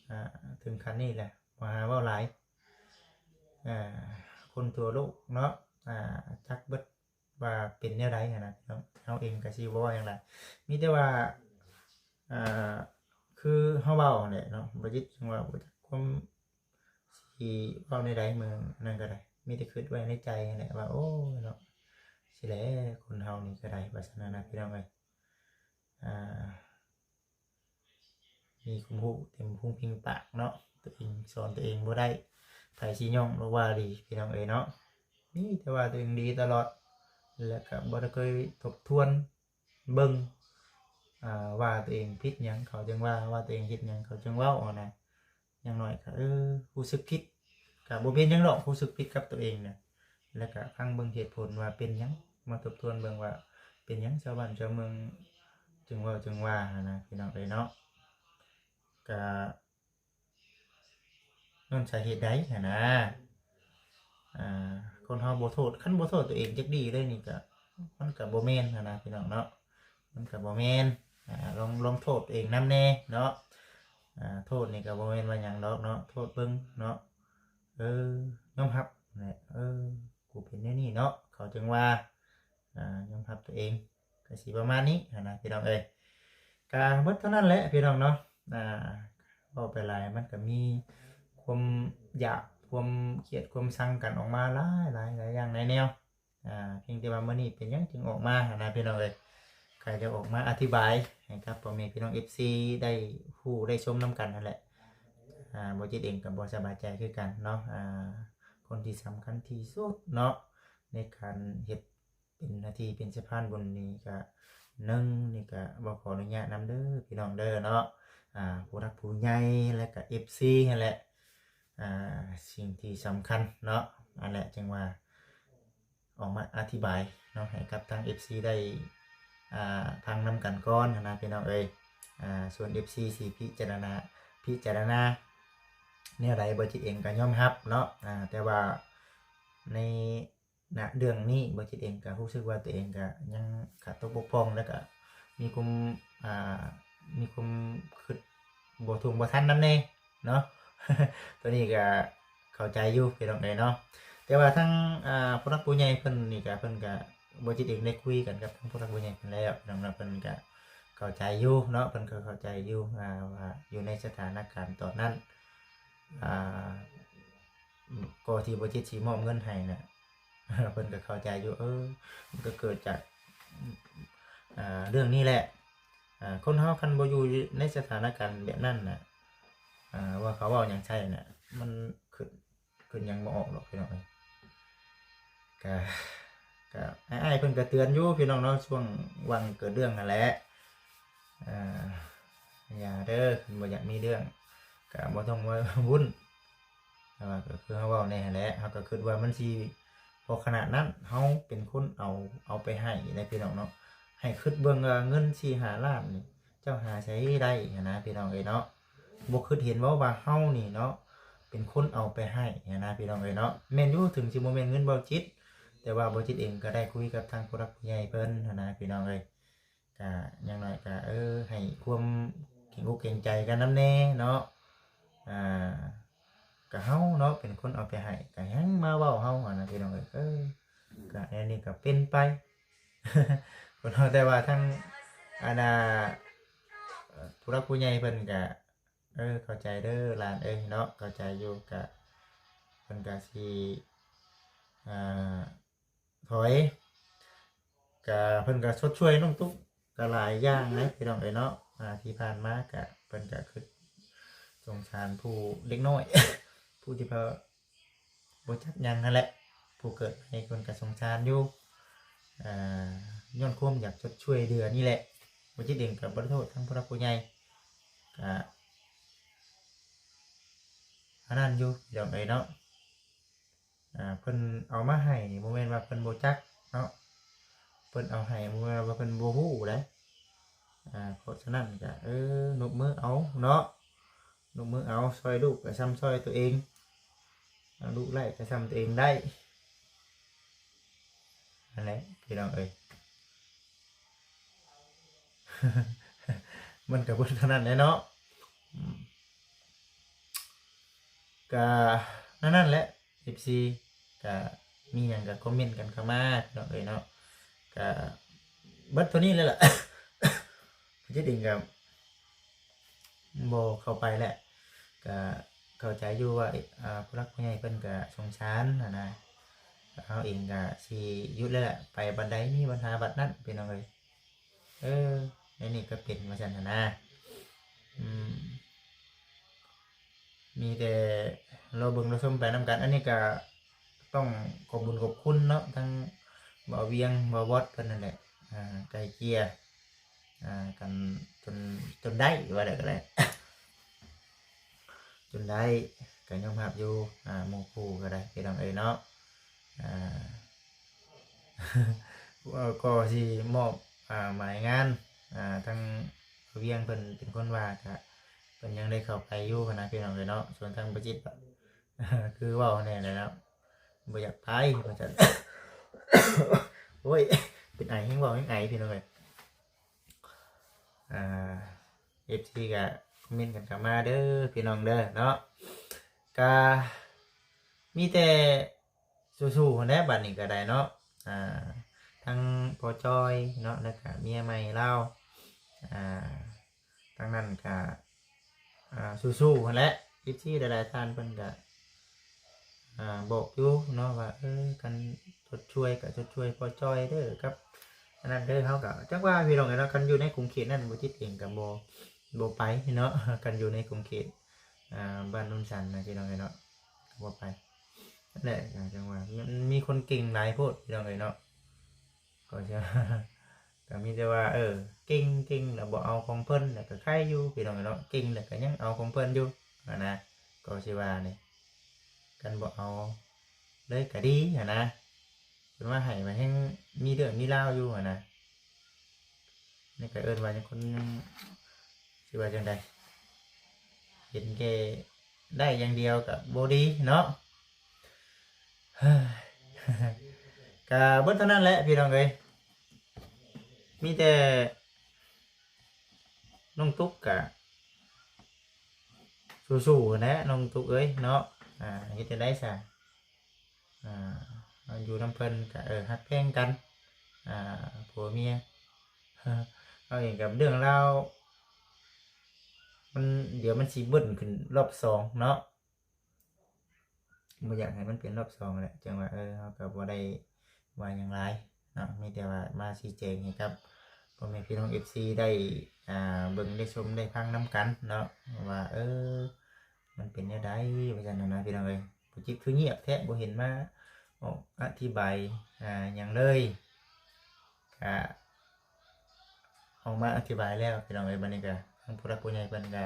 ອ່າ ເຖິງຂັ້ນນີ້ແຫຼະ ບໍ່ຫາເວົ້າຫຼາຍ. ອ່າ ຄົນທົ່ວໂລກເນາະ ອ່າ ຈັກເບິດວ່າເປັນແນວໃດຫັ້ນນະພີ່ນ້ອງ. ເຮົາເອງກະຊິບໍ່ເວົ້າຫຍັງຫຼາຍ ມີແຕ່ວ່າ ອ່າ ຄືເຮົາເວົ້າຫັ້ນແຫຼະເນາະ. ບໍ່ຈິດຈັ່ງວ່າບໍ່ຈັກຄວາມຊິເວົ້າແນວໃດ ມື້ນັ້ນກໍໄດ້ ມີແຕ່ຄິດໄວ້ໃນໃຈຫັ້ນແຫຼະວ່າ ໂອ້ຍເນາະ ຊິແຫຼະ ຄົນເຮົານີ້ກໍໄດ້ ວ່າຊັ້ນນະພີ່ນ້ອງເອີຍ. ອ່າ ມີຄວາມຮູ້ເຕັມພຸງພິງປາກເນາະ ຕົວເອງສອນຕົວເອງບໍ່ໄດ້ ໃຜຊິຍ້ອງວ່າດີ ພີ່ນ້ອງເອີຍເນາະ. ມີແຕ່ວ່າຕົວເອງດີຕະຫຼອດ ແລ້ວກະບໍ່ໄດ້ເຄີຍທົບທວນເບິ່ງ ອ່າ ວ່າຕົວເອງຜິດຫຍັງເຂົາຈຶ່ງວ່າ ວ່າຕົວເອງເຮັດຫຍັງເຂົາຈຶ່ງເວົ້າຫັ້ນນະ. ຢ່າງໜ້ອຍກໍ ເອີ ຮູ້ສຶກຜິດ ກໍບໍ່ເປັນຫຍັງດອກ ຮູ້ສຶກຜິດກັບຕົວເອງນະ ແລ້ວກໍຟັງເບິ່ງເຫດຜົນວ່າເປັນຫຍັງ ມາທົບທວນເບິ່ງວ່າເປັນຫຍັງຊາວບ້ານຊາວເມືອງຈຶ່ງເວົ້າຈຶ່ງວ່າຫັ້ນນະ ພີ່ນ້ອງເອີຍເນາະ. ກະຍ້ອນສາເຫດໃດຫັ້ນນະ ອ່າ ຄົນເຮົາບໍ່ໂທດ ຄັນບໍ່ໂທດຕົວເອງຈັກດີ້ເລີຍນີ້ກະ ມັນກະບໍ່ແມ່ນຫັ້ນນະ ພີ່ນ້ອງເນາະ ມັນກະບໍ່ແມ່ນ. ອ່າ ລອງ ລອງໂທດຕົວເອງນຳແດ່ເນາະ. ອ່າ ໂທດນີ້ກໍບໍ່ແມ່ນວ່າຫຍັງດອກເນາະ ໂທດເບິ່ງເນາະ ເອີ ຍອມຮັບແຫຼະ ເອີ ກູເປັນແນວນີ້ເນາະ ເຂົາຈຶ່ງວ່າ ອ່າ ຍອມຮັບຕົວເອງ ກໍຊິປະມານນີ້ຫັ້ນນະ ພີ່ນ້ອງເອີຍ. ກໍໝົດເທົ່ານັ້ນແຫຼະ ພີ່ນ້ອງເນາະ. ອ່າ ເວົ້າໄປຫຼາຍມັນກໍມີຄວາມຢາກ ຄວາມຄຽດ ຄວາມຊັງກັນອອກມາຫຼາຍໆ ຫຼາຍຢ່າງຫຼາຍແນວ. ອ່າ ພຽງແຕ່ວ່າມື້ນີ້ເປັນຫຍັງຈຶ່ງອອກມາຫັ້ນນະ ພີ່ນ້ອງເອີຍ ກໍຢາກອອກມາອະທິບາຍໃຫ້ກັບພໍ່ແມ່ພີ່ນ້ອງເອັຟຊີໄດ້ຮູ້ໄດ້ຊົມນຳກັນຫັ້ນແຫຼະ. ອ່າ ບໍ່ຈິດເອງກໍບໍ່ສະບາຍໃຈຄືກັນເນາະ ອ່າ ຄົນທີ່ສຳຄັນທີ່ສຸດເນາະ ໃນການເຮັດເປັນໜ້າທີ່ເປັນສະພານບຸນນີ້ ກະໜຶ່ງນີ້ກະບໍ່ຂໍອະນຸຍາດນຳເດີ ພີ່ນ້ອງເດີເນາະ ອ່າ ຜູ້ຫຼັກຜູ້ໃຫຍ່ ແລະກະເອັຟຊີຫັ້ນແຫຼະ. ອ່າ ສິ່ງທີ່ສຳຄັນເນາະ ອັນແຫຼະ ຈຶ່ງວ່າ ອອກມາອະທິບາຍເນາະ ໃຫ້ກັບທາງເອັຟຊີໄດ້ ອ່າ ຟັງນຳກັນກ່ອນຫັ້ນນະ ພີ່ນ້ອງເອີຍ. ອ່າ ສ່ວນເອັຟຊີຊິພິຈາລະນາ ພິຈາລະນາແນວໃດ ບໍ່ຈິດເອງກໍຍອມຮັບເນາະ ອ່າ ແຕ່ວ່າ ໃນ ນະເລື່ອງນີ້ ບໍ່ຈິດເອງກໍຮູ້ສຶກວ່າຕົວເອງກໍຍັງຂາດຕົກບົກຜ່ອງ ແລ້ວກໍມີຄວາມ ອ່າ ມີຄວາມຄິດບໍ່ທົ່ວງບໍ່ທັນນຳແດ່ເນາະ. ຕົວນີ້ກໍເຂົ້າໃຈຢູ່ພີ່ນ້ອງເອີຍເນາະ ແຕ່ວ່າທາງ ອ່າ ຜູ້ຫຼັກຜູ້ໃຫຍ່ເພິ່ນນີ້ກໍ ເພິ່ນກໍ ບໍ່ຈິດເອງໄດ້ຄຸຍກັນກັບທາງຜູ້ຫຼັກຜູ້ໃຫຍ່ເພິ່ນແລ້ວພີ່ນ້ອງເນາະ ເພິ່ນກໍເຂົ້າໃຈຢູ່ເນາະ ເພິ່ນກໍເຂົ້າໃຈຢູ່ ອ່າ ວ່າຢູ່ໃນສະຖານະການຕອນນັ້ນ ອ່າ ກໍທີ່ບໍ່ຈິດຊິມອບເງິນໃຫ້ນະ ເພິ່ນກໍເຂົ້າໃຈຢູ່ ເອີ ມັນກໍເກີດຈາກ ອ່າ ເລື່ອງນີ້ແຫຼະ ອ່າ ຄົນເຮົາຄັນບໍ່ຢູ່ໃນສະຖານະການແບບນັ້ນນະ ອ່າ ວ່າເຂົາເວົ້າຫຍັງໃສ່ນະ ມັນຄິດ ຄິດຫຍັງບໍ່ອອກດອກພີ່ນ້ອງເອີຍ. ກະ ກະອ້າຍໆເພິ່ນກະເຕືອນຢູ່ພີ່ນ້ອງເນາະ ຊ່ວງຫວ່າງເກີດເລື່ອງຫັ້ນແຫຼະ ເອີ ຢ່າເດີ ຄັນບໍ່ຢາກມີເລື່ອງກະບໍ່ຕ້ອງມາວຸ້ນ ແຕ່ວ່າກໍຄືເຮົາເວົ້າແນ່ຫັ້ນແຫຼະ ເຮົາກໍຄິດວ່າມັນຊິພໍຂະໜາດນັ້ນ ເຮົາເປັນຄົນເອົາ ເອົາໄປໃຫ້ນະພີ່ນ້ອງເນາະ. ໃຫ້ຄິດເບິ່ງວ່າເງິນສີ່ຫ້າລ້ານນີ້ ເຈົ້າຫາໃສໄດ້ຫັ້ນນະພີ່ນ້ອງເອີຍເນາະ ບໍ່ຄິດເຫັນບໍ່ວ່າເຮົານີ້ເນາະ ເປັນຄົນເອົາໄປໃຫ້ຫັ້ນນະພີ່ນ້ອງເອີຍເນາະ. ແມ່ນຢູ່ ເຖິງຊິບໍ່ແມ່ນເງິນເບົາຈິດ ແຕ່ວ່າເບົາຈິດເອງກໍໄດ້ຄຸຍກັບທາງຜູ້ຫຼັກຜູ້ໃຫຍ່ເພິ່ນຫັ້ນນະພີ່ນ້ອງເອີຍ ກະຢ່າງໜ້ອຍກະ ເອີ ໃຫ້ຄວາມເກງອົກເກງໃຈກັນນຳແດ່ເນາະ ອ່າ ກະເຮົາເນາະເປັນຄົນເອົາໄປໃຫ້ ກະຍັງມາເວົ້າເຮົາຫັ້ນນະພີ່ນ້ອງເອີຍ ເອີ ກະອັນນີ້ກະເປັນໄປ ເນາະ ແຕ່ວ່າທາງ ອັນນ່າ ຜູ້ຫຼັກຜູ້ໃຫຍ່ເພິ່ນກະ ເອີ ເຂົ້າໃຈເດີຫຼານເອີຍເນາະ ເຂົ້າໃຈຢູ່ ກະເພິ່ນກະຊິ ອ່າ ຖອຍ ກະເພິ່ນກະຊົດຊ່ວຍນ້ອງຕຸກກະຫຼາຍຢ່າງນະພີ່ນ້ອງເອີຍເນາະ ອ່າ ທີ່ຜ່ານມາກະເພິ່ນກະຄິດສົງສານຜູ້ເດັກນ້ອຍ ຜູ້ທີ່ ບໍ່ຈັກຫຍັງຫັ້ນແຫຼະ ຜູ້ເກີດໃໝ່ເພິ່ນກໍສົງສານຢູ່ ເອີ ຍ້ອນຄວາມຢາກຊົດຊ່ວຍເຫຼືອນີ້ແຫຼະ ບໍ່ຈິດເອງກໍບໍ່ໄດ້ໂທດທາງຜູ້ຫຼັກຜູ້ໃຫຍ່ ກະອັນນັ້ນຢູ່ພີ່ນ້ອງເອີຍເນາະ ເພິ່ນເອົາມາໃຫ້ນີ້ບໍ່ແມ່ນວ່າເພິ່ນບໍ່ຈັກເນາະ ເພິ່ນເອົາໃຫ້ບໍ່ແມ່ນວ່າເພິ່ນບໍ່ຮູ້ໃດ ອ່າ ເພາະສະນັ້ນກະ ເອີ ນົບມືເອົາເນາະ ນົບມືເອົາ ຊ່ອຍລູກກະຊ່ຳຊ່ອຍຕົວເອງ ເອົາລູກໄດ້ກະຊ່ຳຕົວເອງໄດ້ ຫັ້ນແຫຼະພີ່ນ້ອງເອີຍ ມັນກະເບິດເທົ່ານັ້ນແຫຼະເນາະ ອືມ ກະນັ້ນໆແຫຼະ ເອັຟຊີ ກະມີຫຍັງກະຄອມເມັນກັນເຂົ້າມາພີ່ນ້ອງເອີຍເນາະ ກະເບິດເທົ່ານີ້ແຫຼະລະ ຈິດເອງກະບໍ່ເຂົ້າໄປແຫຼະ ກະເຂົ້າໃຈຢູ່ວ່າ ເອີ ຜູ້ຫຼັກຜູ້ໃຫຍ່ເພິ່ນກະສົງສານຫັ້ນນະ ເຮົາເອງກະຊິຢຸດແລ້ວແຫຼະ ໄປບັດໃດມີບັນຫາບັດນັ້ນພີ່ນ້ອງເອີຍ ເອີ ອັນນີ້ກໍເປັນວ່າຊັ້ນຫັ້ນນະ ອືມ ມີແຕ່ລໍເບິ່ງລໍຊົມໄປນຳກັນ ອັນນີ້ກໍຕ້ອງຂອບບຸນຂອບຄຸນເນາະ ທັງບ່າວວຽງ ບ່າວວອດເພິ່ນນັ້ນແຫຼະ ອ່າ ໄກ່ເກ່ຍ ອ່າ ກັນຈົນ ຈົນໄດ້ ວ່າໄດ້ກໍໄດ້ ຈົນໄດ້ ກໍຍອມຮັບຢູ່ ອ່າ ໝູ່ຄູ່ກໍໄດ້ ພີ່ນ້ອງເອີຍເນາະ ອ່າ ກໍຊິມອບ ອ່າ ໝາຍງານ ອ່າ ທາງວຽງເພິ່ນເປັນຄົນວ່າ ກະເພິ່ນຍັງໄດ້ເຂົ້າໄປຢູ່ຫັ້ນນະ ພີ່ນ້ອງເອີຍເນາະ ສ່ວນທາງປະຈິດ ຄືເວົ້າແນ່ແຫຼະເນາະ ບໍ່ຢາກໄປວ່າຊັ້ນ ໂອ້ຍ ເປັນໄອ ແຮງເວົ້າແຮງໄອ ພີ່ນ້ອງເອີຍ ອ່າ ເອັຟຊີ ກະຄອມເມັນກັນເຂົ້າມາເດີ ພີ່ນ້ອງເດີເນາະ ກະມີແຕ່ ສູ້ໆຫັ້ນແຫຼະ ບັດນີ້ກໍໄດ້ເນາະ ອ່າ ທັງພໍ່ຈອຍເນາະ ແລ້ວກໍເມຍໃໝ່ລາວ ອ່າ ທາງນັ້ນກໍ ອ່າ ສູ້ໆຫັ້ນແຫຼະ ເອັຟຊີ ຫຼາຍໆທ່ານເພິ່ນກໍ ອ່າ ບອກຢູ່ເນາະວ່າ ເອີ ຄັນຊົດຊ່ວຍກໍຊົດຊ່ວຍພໍ່ຈອຍເດີ ກັບອັນນັ້ນເດີ ເຮົາກໍຈັກວ່າພີ່ນ້ອງເອີຍເນາະ ຄັນຢູ່ໃນຂົງເຂດນັ້ນ ບໍ່ຈິດເອງກໍບໍ່ ບໍ່ໄປເນາະ ຄັນຢູ່ໃນຂົງເຂດ ອ່າ ບ້ານໂນນສັນນະ ພີ່ນ້ອງເອີຍເນາະ ກໍບໍ່ໄປ ນັ້ນແຫຼະ ຈັ່ງວ່າ ມັນມີຄົນເກັ່ງຫຼາຍໂພດ ພີ່ນ້ອງເອີຍເນາະ ກໍຈະ ກໍມີແຕ່ວ່າ ເອີ ເກັ່ງ ເກັ່ງແລ້ວບໍ່ເອົາຂອງເພິ່ນ ແລ້ວກໍໄຄຢູ່ ພີ່ນ້ອງເອີຍເນາະ ເກັ່ງແລ້ວກໍຍັງເອົາຂອງເພິ່ນຢູ່ຫັ້ນນະ ກໍຊິວ່ານີ້ ຄັນບໍ່ເອົາເລີຍກໍດີຫັ້ນນະ ເພິ່ນວ່າໃຫ້ມັນແຮ່ງມີເລື່ອງມີລາວຢູ່ຫັ້ນນະ ນີ້ກໍເອີ້ນວ່າຍັງຄົນ ຊິວ່າຈັ່ງໃດ ເຫັນແກ່ໄດ້ຢ່າງດຽວກໍບໍ່ດີເນາະ ເຮີ້ຍ ກະເບິດເທົ່ານັ້ນແຫຼະພີ່ນ້ອງເອີຍ ມີແຕ່ນ້ອງຕຸກກະສູ້ໆຫັ້ນແຫຼະນ້ອງຕຸກເອີຍເນາະ ອ່າ ເຮັດຈັ່ງໃດຊະ ອ່າ ເຮົາຢູ່ນຳເພິ່ນກະ ເອີ ຮັກແພງກັນ ອ່າ ຜົວເມຍ ເຮົາເອງກັບເລື່ອງລາວ ມັນ ດຽວມັນຊິເບິ່ນຂຶ້ນລອບສອງເນາະ ບໍ່ຢາກໃຫ້ມັນເປັນລອບສອງແຫຼະ ຈັ່ງວ່າ ເອີ ເຮົາກໍບໍ່ໄດ້ວ່າຫຍັງຫຼາຍເນາະ ມີແຕ່ວ່າມາຊີ້ແຈງໃຫ້ກັບພໍ່ແມ່ພີ່ນ້ອງເອັຟຊີໄດ້ ອ່າ ເບິ່ງໄດ້ຊົມໄດ້ຟັງນຳກັນເນາະ ວ່າ ເອີ ມັນເປັນແນວໃດ ວ່າຊັ້ນນະ ພີ່ນ້ອງເອີຍ ບໍ່ຈິດຄືງຽບແທ້ ບໍ່ເຫັນມາອອກອະທິບາຍ ອ່າ ຫຍັງເລີຍ ກະ ອອກມາອະທິບາຍແລ້ວພີ່ນ້ອງເອີຍ ບັດນີ້ກະທາງຜູ້ຫຼັກຜູ້ໃຫຍ່ເພິ່ນກະ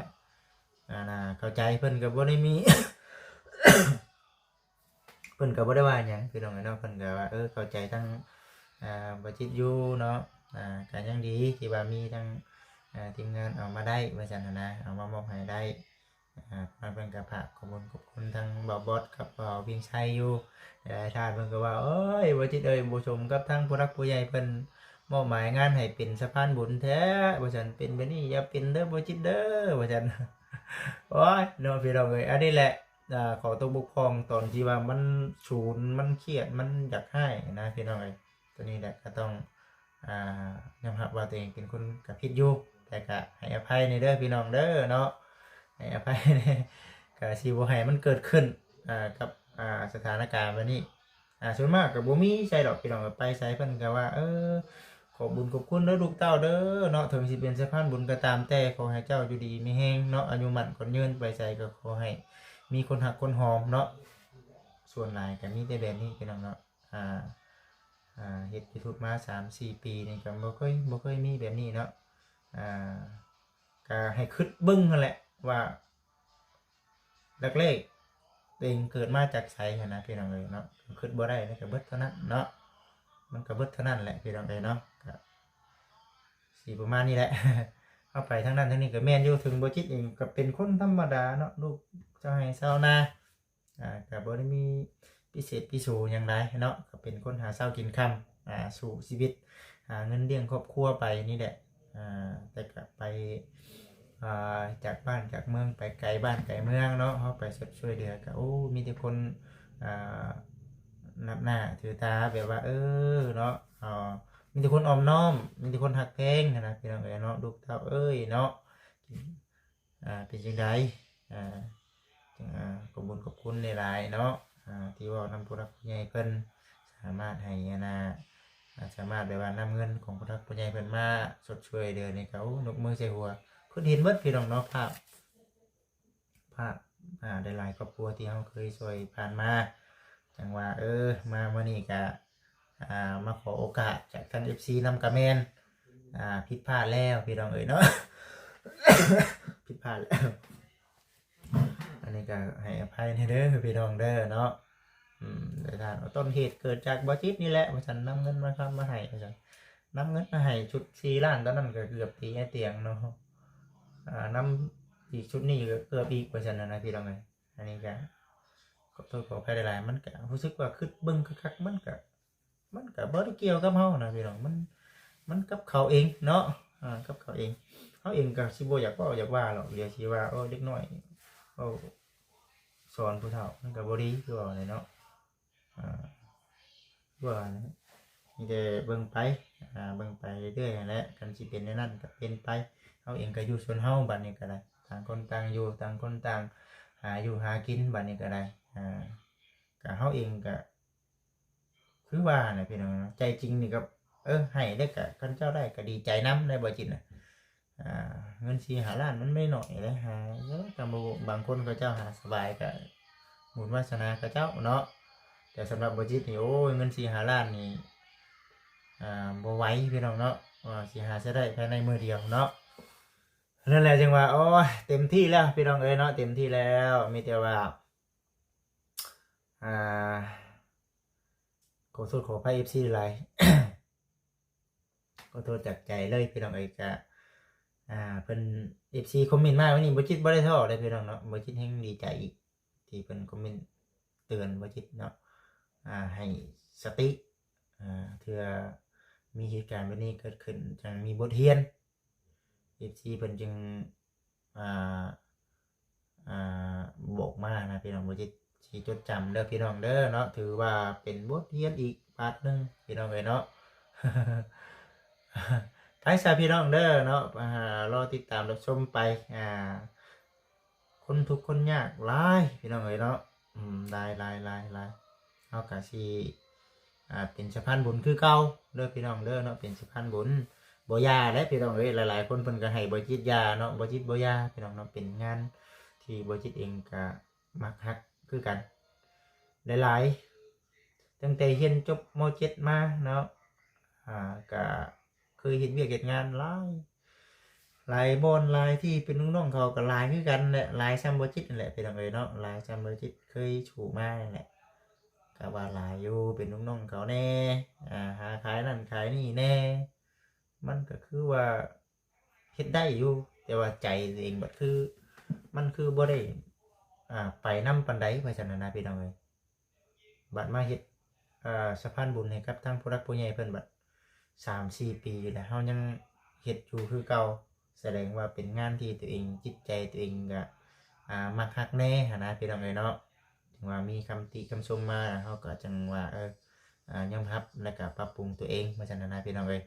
ອ່າ ເຂົ້າໃຈ ເພິ່ນກະບໍ່ໄດ້ມີ ເພິ່ນກະບໍ່ໄດ້ວ່າຫຍັງພີ່ນ້ອງເອີຍເນາະ ເພິ່ນກະວ່າ ເອີ ເຂົ້າໃຈທາງ ອ່າ ບໍ່ຈິດຢູ່ເນາະ ອ່າ ກະຍັງດີທີ່ວ່າມີທາງ ອ່າ ທີມງານເອົາມາໄດ້ ວ່າຊັ້ນນະ ເອົາມາມອບໃຫ້ໄດ້ ອ່າ ທາງເພິ່ນກໍຝາກຂອບຄຸນຂອບຄຸນທາງບ່າວບອດກັບບ່າວວຽງໄຊຢູ່ ຫຼາຍໆທ່ານເພິ່ນກໍວ່າ ໂອ້ຍ ບໍ່ຈິດເອີຍ ບໍ່ສົມກັບທາງຜູ້ຫຼັກຜູ້ໃຫຍ່ເພິ່ນມອບໝາຍງານໃຫ້ເປັນສະພານບຸນແທ້ ວ່າຊັ້ນ ເປັນແບບນີ້ຢ່າເປັນເດີບໍ່ຈິດເດີ ວ່າຊັ້ນ ໂອ້ຍ ເນາະ ພີ່ນ້ອງເອີຍ ອັນນີ້ແຫຼະ ອ່າ ຂໍ້ຕົກບົກຜ່ອງຕອນທີ່ວ່າມັນສູນ ມັນຄຽດ ມັນຢາກຮ້າຍນະ ພີ່ນ້ອງເອີຍ ຕົວນີ້ແຫຼະກໍຕ້ອງ ອ່າ ຍອມຮັບວ່າຕົວເອງເປັນຄົນກະຜິດຢູ່ ແຕ່ກະໃຫ້ອະໄພແດ່ເດີພີ່ນ້ອງເດີເນາະ ໃຫ້ອະໄພແດ່ ກະຊິບໍ່ໃຫ້ມັນເກີດຂຶ້ນ ອ່າ ກັບ ອ່າ ສະຖານະການແບບນີ້ ອ່າ ສ່ວນມາກກະບໍ່ມີໃສດອກພີ່ນ້ອງ ໄປໃສເພິ່ນກະວ່າ ເອີ ຂອບບຸນຂອບຄຸນເດີລູກເຕົ້າເດີເນາະ ເຖິງຊິເປັນສະພານບຸນກໍຕາມແຕ່ ຂໍໃຫ້ເຈົ້າຢູ່ດີມີແຮງເນາະ ອາຍຸໝັ້ນຂວັນຍືນ ໄປໃສກໍຂໍໃຫ້ມີຄົນຮັກຄົນຫອມເນາະ ສ່ວນຫຼາຍກະມີແຕ່ແບບນີ້ພີ່ນ້ອງເນາະ ອ່າ ອ່າ ເຮັດຢູທູບມາສາມສີ່ປີນີ້ກໍບໍ່ເຄີຍ ບໍ່ເຄີຍມີແບບນີ້ເນາະ ອ່າ ກໍໃຫ້ຄິດເບິ່ງຫັ້ນແຫຼະວ່າ ແລກໆ ຕົວເອງເກີດມາຈາກໃສຫັ້ນນະພີ່ນ້ອງເອີຍເນາະ ຄິດບໍ່ໄດ້ແລ້ວກໍເບິດເທົ່ານັ້ນເນາະ ມັນກໍເບິດເທົ່ານັ້ນແຫຼະພີ່ນ້ອງເອີຍເນາະ ກໍຊິປະມານນີ້ແຫຼະ ເຮົາໄປທາງນັ້ນທາງນີ້ກໍແມ່ນຢູ່ ເຖິງບໍ່ຈິດເອງກໍເປັນຄົນທຳມະດາເນາະ ລູກຊາວໄຮ່ຊາວນາ ອ່າ ກໍບໍ່ໄດ້ມີພິເສດພິໂສຫຍັງຫຼາຍເນາະ ກໍເປັນຄົນຫາເຊົ້າກິນຄ່ຳ ອ່າ ສູ້ຊີວິດ ຫາເງິນລ້ຽງຄອບຄົວໄປນີ້ແຫຼະ ອ່າ ແຕ່ກໍໄປ ອ່າ ຈາກບ້ານຈາກເມືອງ ໄປໄກບ້ານໄກເມືອງເນາະ ເຮົາໄປຊ່ວຍເຫຼືອກໍ ໂອ້ ມີແຕ່ຄົນ ອ່າ ນັບໜ້າຖືຕາ ແບບວ່າ ເອີ ເນາະ ເອີ ມີແຕ່ຄົນອ້ອມນ້ອມ ມີແຕ່ຄົນຮັກແພງຫັ້ນນະ ພີ່ນ້ອງເອີຍເນາະ ລູກເຕົ້າເອີຍເນາະ ອ່າ ເປັນຈັ່ງໃດ ອ່າ ອ່າ ຂອບບຸນຂອບຄຸນຫຼາຍໆເນາະ ອ່າ ທີ່ເວົ້ານຳຜູ້ຫຼັກຜູ້ໃຫຍ່ເພິ່ນ ສາມາດໃຫ້ ອັນນ່າ ອ່າ ສາມາດແບບວ່ານຳເງິນຂອງຜູ້ຫຼັກຜູ້ໃຫຍ່ເພິ່ນມາຊົດຊ່ວຍເດືອນີ້ກໍ ໂອ້ ຍົກມືໃສ່ຫົວ ຄືເຫັນເບິດພີ່ນ້ອງເນາະ ພາບ ພາບ ອ່າ ຫຼາຍໆຄອບຄົວທີ່ເຮົາເຄີຍຊ່ວຍຜ່ານມາ ຈັ່ງວ່າ ເອີ ມາມື້ນີ້ກະ ອ່າ ມາຂໍໂອກາດຈາກທາງເອັຟຊີນຳກະແມ່ນ ອ່າ ຜິດພາດແລ້ວພີ່ນ້ອງເອີຍເນາະ ຜິດພາດແລ້ວ ອັນນີ້ກະໃຫ້ອະໄພແດ່ເດີພີ່ນ້ອງເດີເນາະ ອືມ ແຕ່ທ່ານວ່າ ຕົ້ນເຫດເກີດຈາກບໍ່ຈິດນີ້ແຫຼະ ວ່າຊັ້ນ ນຳເງິນມາຄຳມາໃຫ້ ວ່າຊັ້ນ ນຳເງິນມາໃຫ້ຊຸດສີ່ລ້ານຕອນນັ້ນກໍເກືອບຕີໄອ້ຕຽງເນາະ ອ່າ ນຳອີກຊຸດນີ້ກໍເກືອບອີກ ວ່າຊັ້ນນະ ພີ່ນ້ອງເອີຍ ອັນນີ້ກະ ຂອບໂທດຂໍອະໄພຫຼາຍໆ ມັນກະຮູ້ສຶກວ່າຄິດເບິ່ງຄັກໆ ມັນກະ ມັນກະບໍ່ໄດ້ກ່ຽວກັບເຮົານະພີ່ນ້ອງ ມັນ ມັນກັບເຂົາເອງເນາະ ອ່າ ກັບເຂົາເອງ ເຮົາເອງກະຊິບໍ່ຢາກເວົ້າຢາກວ່າດອກ ດຽວຊິວ່າ ໂອ້ ເດັກນ້ອຍເວົ້າສອນຜູ້ເຖົ້າ ມັນກະບໍ່ດີ ຄືເວົ້າແຫຼະເນາະ ອ່າ ວ່າແຫຼະ ມີແຕ່ເບິ່ງໄປ ອ່າ ເບິ່ງໄປເລື້ອຍໆຫັ້ນແຫຼະ ຄັນຊິເປັນແນວນັ້ນກໍເປັນໄປ ເຮົາເອງກໍຢູ່ສ່ວນເຮົາ ບັດນີ້ກໍໄດ້ ຕ່າງຄົນຕ່າງຢູ່ ຕ່າງຄົນຕ່າງຫາຢູ່ຫາກິນ ບັດນີ້ກໍໄດ້ ອ່າ ກໍເຮົາເອງກໍ ຄືວ່ານະພີ່ນ້ອງເນາະ ໃຈຈິງນີ້ກໍ ເອີ ໃຫ້ໄດ້ກໍ ຄັນເຈົ້າໄດ້ກໍດີໃຈນຳ ໄດ້ບໍ່ຈິດນະ ອ່າ ເງິນສີ່ຫ້າລ້ານມັນບໍ່ນ້ອຍເດ້ ຫາ ກໍບໍ່ ບາງຄົນເຂົາເຈົ້າຫາສະບາຍ ກໍບຸນວາສະໜາເຂົາເຈົ້າເນາະ ແຕ່ສຳລັບບໍ່ຈິດນີ້ ໂອ້ຍ ເງິນສີ່ຫ້າລ້ານນີ້ ອ່າ ບໍ່ໄຫວພີ່ນ້ອງເນາະ ວ່າຊິຫາໃຊ້ໄດ້ພາຍໃນມື້ດຽວເນາະ ນັ້ນແຫຼະ ຈຶ່ງວ່າ ໂອ້ຍ ເຕັມທີ່ແລ້ວພີ່ນ້ອງເອີຍເນາະ ເຕັມທີ່ແລ້ວ ມີແຕ່ວ່າ ອ່າ ຂໍໂທດຂໍອະໄພເອັຟຊີຫຼາຍ ຂໍໂທດຈາກໃຈເລີຍພີ່ນ້ອງເອີຍ ກະ ອ່າ ເພິ່ນ ເອັຟຊີຄອມເມັນມາມື້ນີ້ ບໍ່ຈິດບໍ່ໄດ້ທໍ້ເດ້ພີ່ນ້ອງເນາະ ບໍ່ຈິດແຮງດີໃຈອີກ ທີ່ເພິ່ນຄອມເມັນເຕືອນບໍ່ຈິດເນາະ ອ່າ ໃຫ້ສະຕິ ອ່າ ເທື່ອມີເຫດການແບບນີ້ເກີດຂຶ້ນ ຈັ່ງມີບົດຮຽນ ເອັຟຊີເພິ່ນຈຶ່ງ ອ່າ ອ່າ ບອກມານະພີ່ນ້ອງ. ບໍ່ຈິດຊິຈົດຈຳເດີພີ່ນ້ອງເດີເນາະ ຖືວ່າເປັນບົດຮຽນອີກບາດໜຶ່ງພີ່ນ້ອງເອີຍເນາະ. ໄປຊະພີ່ນ້ອງເດີເນາະ ອ່າ ລໍຕິດຕາມຮັບຊົມໄປ ອ່າ ຄົນທຸກຄົນຍາກຫຼາຍພີ່ນ້ອງເອີຍເນາະ ອືມ ຫຼາຍໆໆ ເຮົາກະຊິ ອ່າ ເປັນສະພານບຸນຄືເກົ່າເດີພີ່ນ້ອງເດີເນາະ ເປັນສະພານບຸນ. ບໍ່ຢ່າແຫຼະພີ່ນ້ອງເອີຍ ຫຼາຍໆຄົນເພິ່ນກະໃຫ້ບໍ່ຈິດຢ່າເນາະ ບໍ່ຈິດບໍ່ຢ່າພີ່ນ້ອງເນາະ ເປັນງານທີ່ບໍ່ຈິດເອງກະມັກຮັກຄືກັນ ຫຼາຍໆ ຕັ້ງແຕ່ຮຽນຈົບ ມ.ເຈັດ ມາເນາະ ອ່າ ກະເຄີຍເຮັດວຽກເຮັດງານຫຼາຍ ຫຼາຍບ່ອນຫຼາຍທີ່ເປັນລູກນ້ອງເຂົາກະຫຼາຍຄືກັນແຫຼະ ຫຼາຍຊ່ຳບໍ່ຈິດນັ້ນແຫຼະພີ່ນ້ອງເອີຍເນາະ ຫຼາຍຊ່ຳບໍ່ຈິດເຄີຍສູ້ມານັ້ນແຫຼະ ກະວ່າຫຼາຍຢູ່ ເປັນລູກນ້ອງເຂົາແດ່ ອ່າ ຫາຂາຍນັ້ນຂາຍນີ້ແດ່ ມັນກະຄືວ່າເຮັດໄດ້ຢູ່ ແຕ່ວ່າໃຈຕົວເອງບັດຄື ມັນຄືບໍ່ໄດ້ ອ່າ ໄປນຳປານໃດ ວ່າຊັ້ນນະພີ່ນ້ອງເອີຍ. ບັດມາເຮັດ ເອີ ສະພານບຸນໃຫ້ກັບທາງຜູ້ຫຼັກຜູ້ໃຫຍ່ເພິ່ນບັດສາມສີ່ປີແລ້ວ ເຮົາຍັງເຮັດຢູ່ຄືເກົ່າ ສະແດງວ່າເປັນງານທີ່ຕົວເອງ ຈິດໃຈຕົວເອງກະ ອ່າ ມັກຮັກແດ່ຫັ້ນນະພີ່ນ້ອງເອີຍເນາະ. ເຖິງວ່າມີຄຳຕິຄຳຊົມມາ ເຮົາກະຈັ່ງວ່າ ເອີ ອ່າ ຍອມຮັບ ແລ້ວກະປັບປຸງຕົວເອງ ວ່າຊັ້ນນະພີ່ນ້ອງເອີຍ.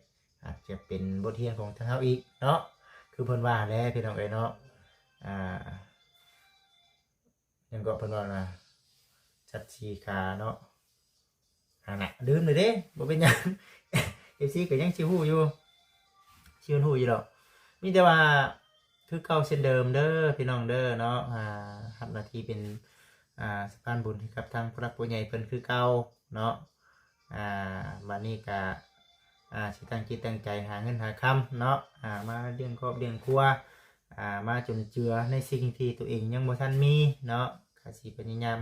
ອາດຈະເປັນບົດຮຽນຂອງທາງເຮົາອີກເນາະ ຄືເພິ່ນວ່າແຫຼະພີ່ນ້ອງເອີຍເນາະ. ອ່າ ຫຍັງເກາະເພິ່ນວ່ານະ ສັດສີ່ຂາເນາະ ຫັ້ນນະ ລືມແລ້ວເດ້ ບໍ່ເປັນຫຍັງ ເອັຟຊີກະຍັງຊິຮູ້ຢູ່ ຊິຮູ້ຢູ່ດອກ. ມີແຕ່ວ່າຄືເກົ່າເຊັ່ນເດີມເດີພີ່ນ້ອງເດີເນາະ ອ່າ ຮັບໜ້າທີ່ເປັນ ອ່າ ສະພານບຸນໃຫ້ກັບທາງຜູ້ຫຼັກຜູ້ໃຫຍ່ເພິ່ນຄືເກົ່າເນາະ. ອ່າ ບາດນີ້ກະ ອ່າ ຊິຕັ້ງຈິດຕັ້ງໃຈຫາເງິນຫາຄຳເນາະ ອ່າ ມາລ້ຽງຄອບລ້ຽງຄົວ ອ່າ ມາຈຸນເຈືອໃນສິ່ງທີ່ຕົວເອງຍັງບໍ່ທັນມີເນາະ ກະຊິພະຍາຍາມ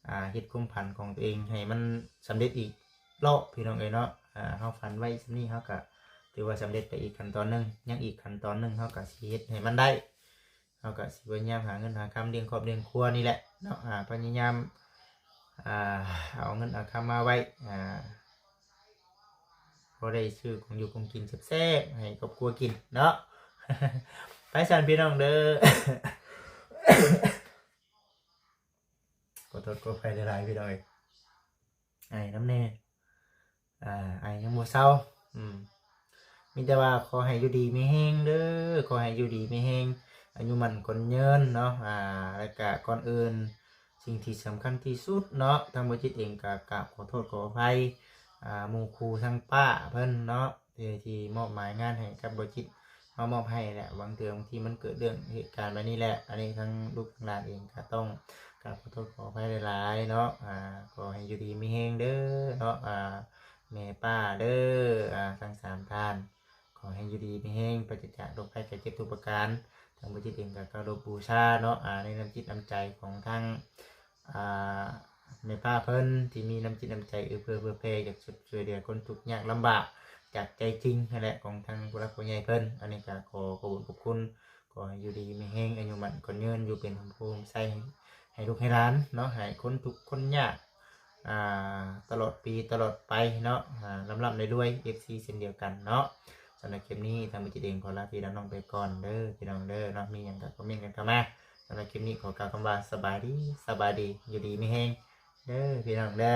ອ່າ ເຮັດຄວາມຝັນຂອງຕົວເອງໃຫ້ມັນສຳເລັດອີກລອບພີ່ນ້ອງເອີຍເນາະ. ອ່າ ເຮົາຝັນໄວ້ສ່ຳນີ້ ເຮົາກະຖືວ່າສຳເລັດໄປອີກຂັ້ນຕອນໜຶ່ງ ຍັງອີກຂັ້ນຕອນໜຶ່ງ ເຮົາກະຊິເຮັດໃຫ້ມັນໄດ້ ເຮົາກະຊິພະຍາຍາມຫາເງິນຫາຄຳລ້ຽງຄອບລ້ຽງຄົວນີ້ແຫຼະເນາະ ອ່າ ພະຍາຍາມ ອ່າ ເອົາເງິນເອົາຄຳມາໄວ້ ອ່າ ພໍໄດ້ຊື້ຂອງຢູ່ຂອງກິນແຊບໆໃຫ້ຄອບຄົວກິນເນາະ. ໄປຊັ້ນພີ່ນ້ອງເດີ ຂໍໂທດຂໍອະໄພຫຼາຍໆ ພີ່ນ້ອງເອີຍ ໄອນຳແດ່ ອ່າ ໄອຍັງບໍ່ເຊົາ ອືມ ມີແຕ່ວ່າຂໍໃຫ້ຢູ່ດີມີແຮງເດີ ຂໍໃຫ້ຢູ່ດີມີແຮງ ອາຍຸໝັ້ນຂວັນຍືນເນາະ. ອ່າ ແລ້ວກະກ່ອນອື່ນ ສິ່ງທີ່ສຳຄັນທີ່ສຸດເນາະ ທາງບໍ່ຈິດເອງກະກາບຂໍໂທດຂໍອະໄພ ອ່າ ໝູ່ຄູ່ທາງປ້າເພິ່ນເນາະ ທີ່ ທີ່ມອບໝາຍງານໃຫ້ກັບບໍ່ຈິດ ມາມອບໃຫ້ແຫຼະ. ບາງເທື່ອບາງທີມັນເກີດເລື່ອງເຫດການແບບນີ້ແຫຼະ ອັນນີ້ທາງລູກທາງຫຼານເອງກະຕ້ອງກາບຂໍໂທດຂໍອະໄພຫຼາຍໆເນາະ. ອ່າ ຂໍໃຫ້ຢູ່ດີມີແຮງເດີເນາະ ອ່າ ແມ່ປ້າເດີ ອ່າ ທັງສາມທ່ານ ຂໍໃຫ້ຢູ່ດີມີແຮງ ປາສະຈາກໂລກໄພໄຂ້ເຈັບທຸກປະການ. ທາງບໍ່ຈິດເອງກະເຄົາລົບບູຊາເນາະ ອ່າ ໃນນ້ຳຈິດນ້ຳໃຈຂອງທາງ ອ່າ ແມ່ປ້າເພິ່ນທີ່ມີນ້ຳຈິດນ້ຳໃຈເອື້ອເຟື້ອເຜື່ອແຜ່ ຢາກຊ່ວຍເຫຼືອຄົນທຸກຍາກລຳບາກຈາກໃຈຈິງຫັ້ນແຫຼະ ຂອງທາງຜູ້ຫຼັກຜູ້ໃຫຍ່ເພິ່ນ. ອັນນີ້ກະຂໍຂອບຄຸນຂອບຄຸນ ຂໍໃຫ້ຢູ່ດີມີແຮງ ອາຍຸໝັ້ນຂວັນຍືນ ຢູ່ເປັນຮົ່ມໂພຮົ່ມໄຊໃຫ້ລູກໃຫ້ຫຼານເນາະ ໃຫ້ຄົນທຸກຄົນຍາກ ອ່າ ຕະຫຼອດປີຕະຫຼອດໄປເນາະ ອ່າ ລ່ຳໆລວຍໆ ເອັຟຊີເຊັ່ນດຽວກັນເນາະ. ສຳລັບຄລິບນີ້ ທາງບໍ່ຈິດເອງຂໍລາພີ່ລານ້ອງໄປກ່ອນເດີພີ່ນ້ອງເດີເນາະ. ມີຫຍັງກະຄອມເມັນກັນເຂົ້າມາ. ສຳລັບຄລິບນີ້ຂໍກ່າວຄຳວ່າສະບາຍດີ ສະບາຍດີ ຢູ່ດີມີແຮງເດີພີ່ນ້ອງເດີ.